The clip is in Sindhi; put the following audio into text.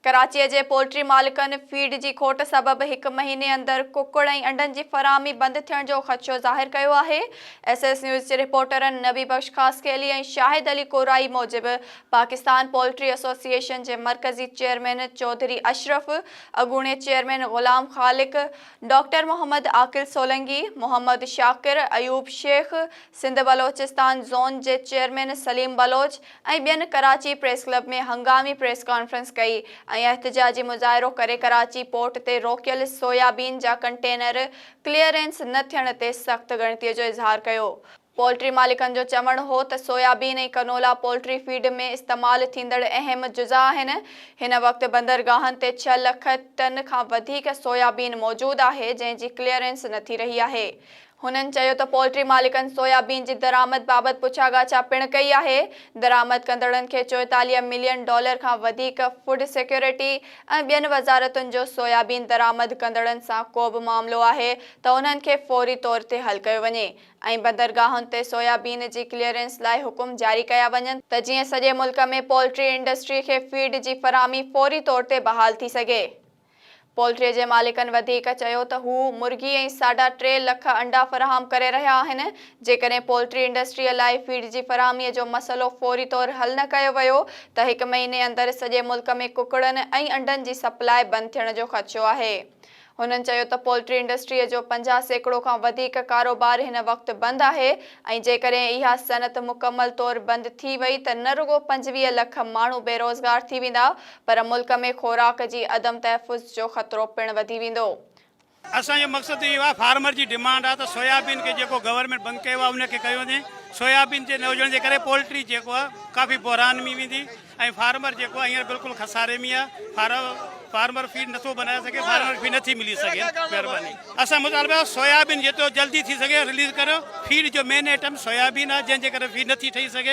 ڪراچيء جي پولٽري مالڪن فيڊ جي کوٽ سبب هڪ مهيني اندر ڪڪڙ ۽ انڊن جي فراهمي بند ٿيڻ جو خدشو ظاهر ڪيو آهي. ايس ايس نيوز جي رپورٽرن نبي بخش خاصخيلي ۽ شاهد علي ڪورائي موجب پاڪستان پولٽري ايسوسيئيشن جي مرڪزي چيئرمين چوڌري اشرف، اڳوڻي چيئرمين غلام خالق، ڊاڪٽر محمد عاقل سولنگي، محمد شاڪر، ايوب شيخ، سنڌ بلوچستان زون جي چيئرمين سليم بلوچ ۽ ٻين ڪراچي پريس ڪلب ۾ هنگامي پريس ڪانفرنس ڪئي ۽ احتجاجي مظاهرو ڪري ڪراچي پورٽ تي روڪيل سويابين جا ڪنٽينر ڪليئرنس نه ٿيڻ تي سخت ڳڻتي جو اظهار ڪيو. پولٽري مالڪن جو چوڻ هو ته سويابين ۽ ڪنولا پولٽري فيڊ ۾ استعمال ٿيندڙ اهم جزا آهن، هن وقت بندرگاهن تي ڇهه لک ٽن کان وڌيڪ سويابين موجود آهي جنهن جي ڪليئرنس نه ٿي رهي آهي. هنن چيو ته پولٽري مالڪن سويابين جي درآمد بابت پڇا ڳاڇا پڻ ڪئي آهي، درآمد ڪندڙن کي 44 ملين ڊالر کان وڌيڪ فوڊ سيڪيورٽي ۽ ٻين وزارتن جو سويابين درآمد ڪندڙن سان ڪو به معاملو آهي ته انهن کي فوري طور تي حل ڪيو وڃي ۽ بندرگاهن تي سويابين جي ڪليئرنس لاء حڪم جاري ڪيا وڃن ته جيئن سڄي ملڪ ۾ پولٽري انڊسٽري کي فيڊ جي فراهمي فوري طور تي بحال ٿي سگهي. پولٽري جي مالڪن وڌيڪ چيو ته هو مرغي ۽ ساڍا ٽي لک انڊا فراهم ڪري رهيا آهن، جيڪڏهن پولٽري انڊسٽريء لاء فيڊ جي فراهميء جو مسئلو فوري طور حل نه ڪيو ويو ته هڪ مهيني اندر سڄي ملڪ ۾ ڪڪڙن ۽ انڊن جي سپلاء بند ٿيڻ جو خدشو آهي. هنن چيو ته پولٽري انڊسٽريء جو 50% کان وڌيڪ ڪاروبار هن وقت بند آهي ۽ جيڪڏهن اها صنعت مڪمل طور بند ٿي وئي ته نه رڳو 25 لک ماڻهو بيروزگار ٿي ويندا پر ملڪ ۾ خوراڪ جي عدم تحفظ جو خطرو پڻ وڌي ويندو. اسان جو مقصد اهو آهي فارمر جي ڊمانڊ آهي ته سويابين کي جيڪو گورنمينٽ بند ڪيو آهي ان کي ڪيو وڃي سويابين جي نه هجڻ جي ڪري پولٽري جيڪو آهي ڪافي بحران ۾ ويندي ۽ فارمر جيڪو آهي هينئر بلڪل خساري ۾ آهي فارمر فيڊ نٿو بنائي سگهي فارمر فيڊ نٿي ملي سگهي مهرباني اسان مطالبو آهي سويابين جيترو جلدي ٿي سگهي رليز ڪريو فيڊ جو مين آئٽم سويابين آهي جنهن جي ڪري فيڊ نٿي ٺهي سگهي.